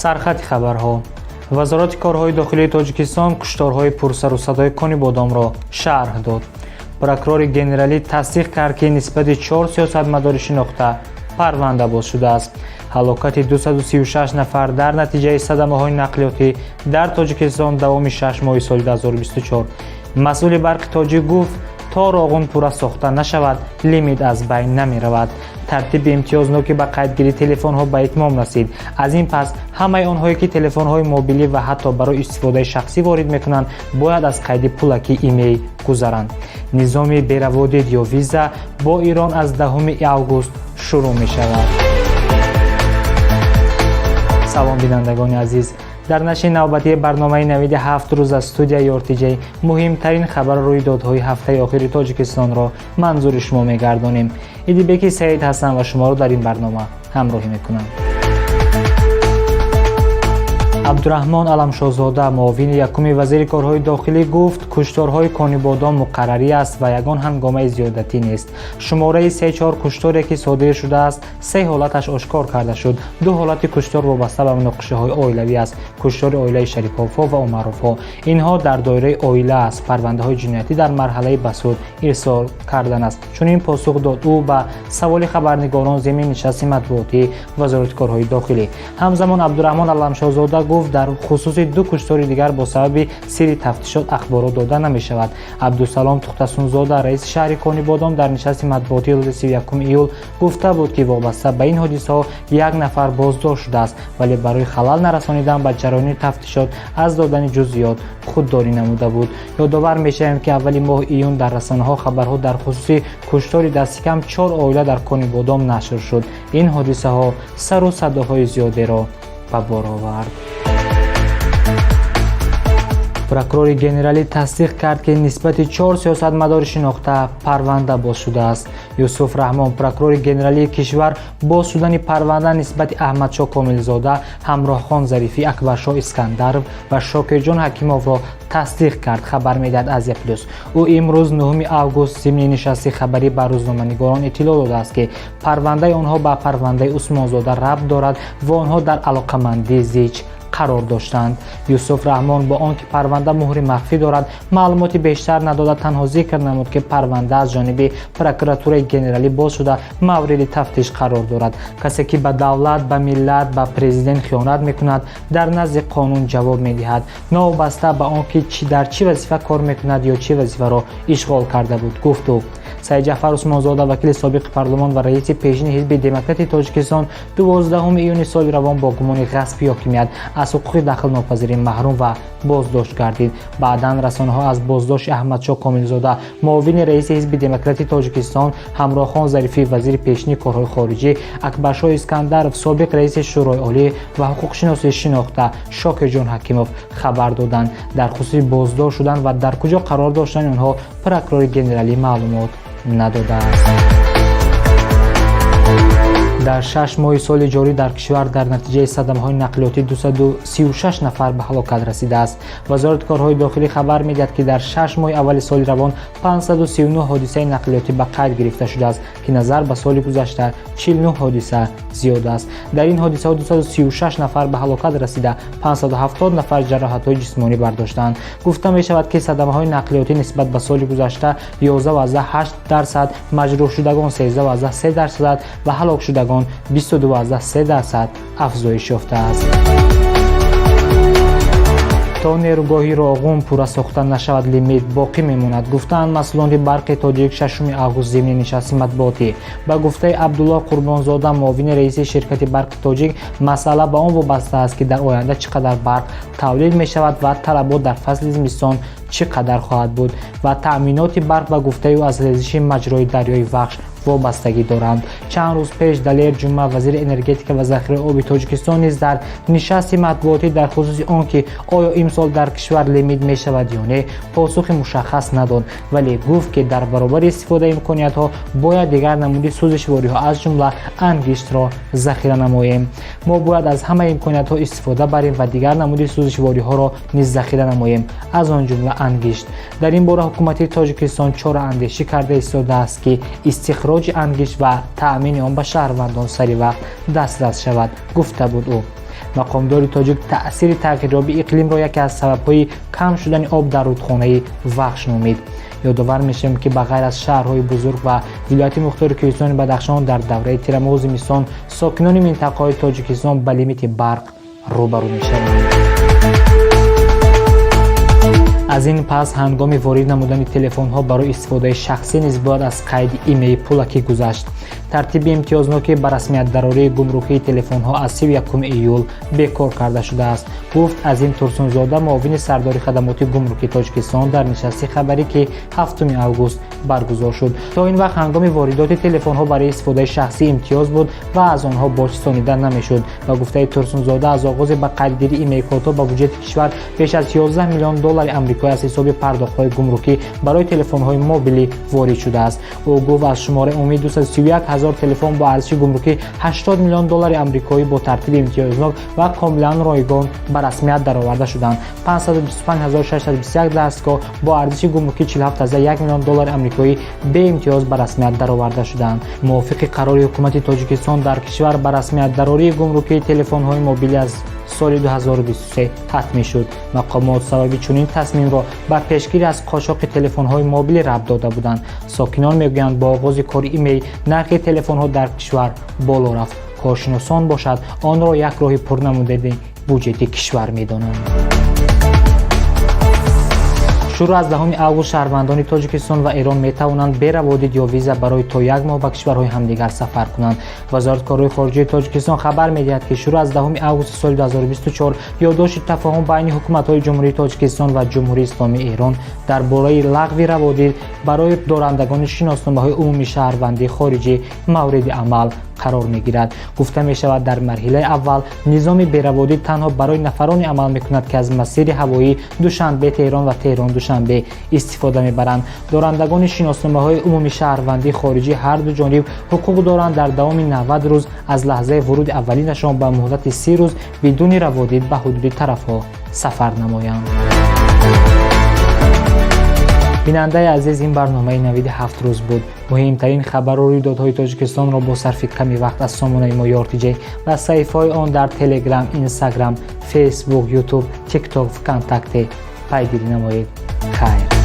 Сархати хабарҳо. Вазорати корҳои дохилии Тоҷикистон кушторҳои пурсарусадои Конибодомро шарҳ дод. Прокурори генералӣ тасдиқ кард, ки нисбати чор сиёсатмадори шинохта парванда боз шудааст. Ҳалокати 236 нафар дар натиҷаи садамаҳои нақлиётӣ дар Тоҷикистон давоми 6 моҳи соли 2024. Масъули Барқи Тоҷик гуфт, то Роғун пурра сохта нашавад, лимит аз байн намеравад. Тартиби имтиёзноки ба қайдгирии телефонҳо ба итмом расид. Аз ин пас ҳамаи онҳое, ки телефонҳои мобилӣ ва ҳатто барои истифодаи шахсӣ ворид мекунанд, бояд аз қайди пулаки имей гузаранд. Низоми бераводид ё виза бо Ирон аз 10 август шурӯъ мешавад. Салом, бинандагони азиз! Дар нашри навбатии барномаи «Навиди ҳафт рӯз» аз студияи РТҶ муҳимтарин хабару рӯйдодҳои ҳафтаи охири Тоҷикистонро манзури шумо мегардонем. Идибеки Саид ҳастам ва шуморо дар ин барнома ҳамроҳӣ мекунам. Абдураҳмон Аламшозода, муовини якуми вазири корҳои дохилӣ, гуфт, кушторҳои Конибодом муқаррарӣ аст ва ягон ҳангомаи зиёдатӣ нест. Шумораи се-чор кушторе, ки содир шудааст, се ҳолаташ ошкор карда шуд. Ду ҳолати куштор вобаста ба муноқишаҳои оилавӣ аст: куштори оилаи Шариповҳо ва Умаровҳо. Инҳо дар доираи оила аст. Парвандаҳои ҷиноятӣ дар марҳалаи ба суд ирсол кардан аст. Чунин посух дод ӯ ба саволи хабарнигорон зимни нишасти матбуотии Вазорати корҳои дохилӣ. Ҳамзамон Абдураҳмон Аламшозода гуфт, дар хусуси ду куштори дигар бо сабаби сирри тафтишот ахборот дода намешавад. Абдусалом Тухтасунзода, раиси шаҳри Конибодом, дар нишасти матбуотии рӯзи 31 июл гуфта буд, ки вобаста ба ин ҳодисаҳо як нафар боздошт шудааст, вале барои халал нарасонидан ба ҷараёни тафтишот аз додани ҷузъиёт худдорӣ намуда буд. Ёдовар мешавем, ки аввали моҳи июн дар расонаҳо хабарҳо дар хусуси куштори дастикам чор оила дар Конибодом нашр шуд. Ин ҳодисаҳо сару садоҳои зиёдеро ба бор овард. Прокурори генералӣ тасдиқ кард, ки нисбати чор сиёсатмадори шинохта парванда боз шудааст. Юсуф Раҳмон, прокурори генералии кишвар, боз шудани парванда нисбати Аҳмадшоҳ Комилзода, Ҳамроҳхон Зарифӣ, Акбаршоҳ Искандаров ва Шокирҷон Ҳакимовро тасдиқ кард, хабар медиҳад Азия Плюс. Ӯ имрӯз, 9 август, зимни нишасти хабарӣ ба рӯзноманигорон иттилоъ додааст, ки парвандаи онҳо ба парвандаи Усмонзода рабт дорад ва онҳо дар алоқамандии зич қарор доштанд. Юсуф Раҳмон бо он ки парванда муҳри махфӣ дорад, маълумоти бештар надода, танҳо зикр намуд, ки парванда аз ҷониби прокуратураи генералӣ боз шуда, мавриди тафтиш қарор дорад. Касе, ки ба давлат, ба миллат, ба президент хиёнат мекунад, дар назди қонун ҷавоб медиҳад, новобаста ба он ки дар чӣ вазифа кор мекунад ё чӣ вазифаро ишғол карда буд, гуфт ӯ. Саидҷафар Усмонзода, вакили собиқи парлумон ва раиси пешини Ҳизби демократии Тоҷикистон, 12 июни соли равон бо гумони ғасби ҳокимият аз ҳуқуқи дахлнопазирӣ маҳрум ва боздошт гардид. Баъдан расонаҳо аз боздошти Аҳмадшоҳ Комилзода, муовини раиси Ҳизби демократии Тоҷикистон, Ҳамроҳхон Зарифӣ, вазири пешини корҳои хориҷӣ, Акбаршоҳ Искандаров, собиқ раиси Шӯрои Олӣ, ва ҳуқуқшиноси шинохта Шокирҷон Ҳакимов хабар доданд. Дар хусуси боздошт шудан ва дар куҷо қарор доштани онҳо прокурори генералӣ маълумот надодааст. Дар 6 моҳи соли ҷорӣ дар кишвар дар натиҷаи садамаҳои нақлиётӣ 236 нафар ба ҳалокат расидааст. Вазорати корҳои дохилӣ хабар медиҳад, ки дар 6 моҳи аввали соли равон 539 ҳодисаи нақлиётӣ ба қайд гирифта шудааст, ки назар ба соли гузашта 49 ҳодиса зиёд аст. Дар ин ҳодисаҳо 236 нафар ба ҳалокат расида, 570 нафар ҷароҳатҳои ҷисмонӣ бардоштаанд. Гуфта мешавад, ки садамаҳои нақлиётӣ нисбат ба соли гузашта 11,8%, маҷрӯҳшудагон 13,3% ва ҳалокшудагон 22,3% афзоиш ёфтааст. То нерӯгоҳи Роғун пурра сохта нашавад, лимит боқӣ мемонад, гуфтаанд масъулони Барқи Тоҷик 6 август зимни нишасти матбуотӣ. Ба гуфтаи Абдулло Қурбонзода, муовини раиси ширкати Барқи Тоҷик, масъала ба он вобаста аст, ки дар оянда чӣ қадар барқ тавлид мешавад ва талабот дар фасли зимистон чӣ қадар хоҳад буд. Ва таъминоти барқ, ба гуфтаи ӯ, аз резиши маҷрои дарёи Вахш вобастагӣ доранд. Чанд рӯз пеш Далер Ҷума, вазири энергетика ва захираи оби Тоҷикистон, низ дар нишасти матбуотӣ дар хусуси он ки оё имсол дар кишвар лимит мешавад ё не, посухи мушаххас надод, вале гуфт, ки дар баробари истифодаи имкониятҳо бояд дигар намуди сӯзишвориҳо, аз ҷумла ангиштро, захира намоем. Мо бояд аз ҳамаи имкониятҳо истифода барем ва дигар намуди сӯзишвориҳоро низ захира намоем, аз он ҷумла ангишт. Дар ин бора ҳукумати Тоҷикистон чораандешӣ карда истодааст, ки истихроҷи ангишт ва таъмини он ба шаҳрвандон сари вақт дастрас шавад, гуфта буд ӯ. Мақомдори тоҷик таъсири тағйирёбии иқлимро яке аз сабабҳои кам шудани об дар рудхонаи Вахш номид. Ёдовар мешавем, ки ба ғайр аз шаҳрҳои бузург ва вилояти мухтори Кӯҳистони Бадахшон, дар давраи тирамоҳу зимистон сокинони минтақаҳои Тоҷикистон ба лимити барқ рӯбарӯ мешаванд. Аз ин пас ҳангоми ворид намудани телефонҳо барои истифодаи шахсӣ низ бояд аз қайди IMEI пулакӣ гузашт. Тартиби имтиёзнокӣ ба расмиятдарории гумрукии телефонҳо аз 31 июл бекор карда шудааст, гуфт Азим Турсунзода, муовини сардори хадамоти гумрукии Тоҷикистон, дар нишасти хабарӣ, ки 7 август баргузор шуд. То ин вақт ҳангоми воридоти телефонҳо барои истифодаи шахсӣ имтиёз буд ва аз онҳо боҷ ситонида намешуд. Ба гуфтаи Турсунзода, аз оғози ба қайдгирии IMEI-кодҳо ба буҷети кишвар беш аз 11 миллион доллари амрикоӣ аз ҳисоби пардохтҳои гумрукӣ барои телефонҳои мобилӣ ворид шудааст. Ӯ гуфт, аз шумораи умумии 231 ҳазор телефон бо арзиши гумрукӣ 80 миллион доллари амрикоӣ бо тартиби имтиёзнок ва комилан ройгон ба расмият дароварда шуданд. 525 621 дастгоҳ бо арзиши гумрукӣ 47,1 миллион доллари амрикоӣ беимтиёз ба расмият дароварда шуданд. Мувофиқи қарори ҳукумати Тоҷикистон, дар кишвар ба расмият дарории гумрукии телефонҳои мобилӣ аз соли 2023 ҳатмӣ шуд. Мақомот сабаби чунин тасмимро ба пешгирӣ аз қочоқи телефонҳои мобилӣ рабт дода буданд. Сокинон мегӯянд, бо оғози кори IMEI нархи телефонҳо дар кишвар боло рафт. Коршиносон бошад, онро як роҳи пур намудани буҷети кишвар медонанд. Шурӯъ аз 10 август шаҳрвандони Тоҷикистон ва Эрон метавонанд бе раводид ё виза барои то як моҳ ба кишварҳои ҳамдигар сафар кунанд. Вазорати корҳои хориҷии Тоҷикистон хабар медиҳад, ки шурӯъ аз 10 августи соли 2024 ёддошти тафоҳум байни ҳукуматҳои Ҷумҳурии Тоҷикистон ва Ҷумҳурии Исломии Эрон дар бораи лағви раводид барои дорандагони шиносномаҳои умумии шаҳрвандии хориҷӣ мавриди амал қарор мегирад. Гуфта мешавад, дар марҳилаи аввал низоми бераводид танҳо барои нафароне амал мекунад, ки аз масири ҳавоӣ Душанбе Теҳрон ва Теҳрон Душанбе истифода мебаранд. Дорандагони шиносномаҳои умумии шаҳрвандии хориҷӣ ҳарду ҷониб ҳуқуқ доранд дар давоми 90 рӯз аз лаҳзаи вуруди аввалинашон ба муҳлати 30 рӯз бидуни раводид ба ҳудуди тарафҳо сафар намоянд. Бинандаи азиз, ин барномаи «Навиди ҳафт рӯз» буд. Муҳимтарин хабару рӯйдодҳои Тоҷикистонро бо сарфи ками вақт аз сомонаи мо Ёртиҷей ва саҳифаҳои он дар Телеграм, Инстаграм, Фейсбук, Ютуб, Тикток, Вконтакте пайгирӣ намоед. Хайр.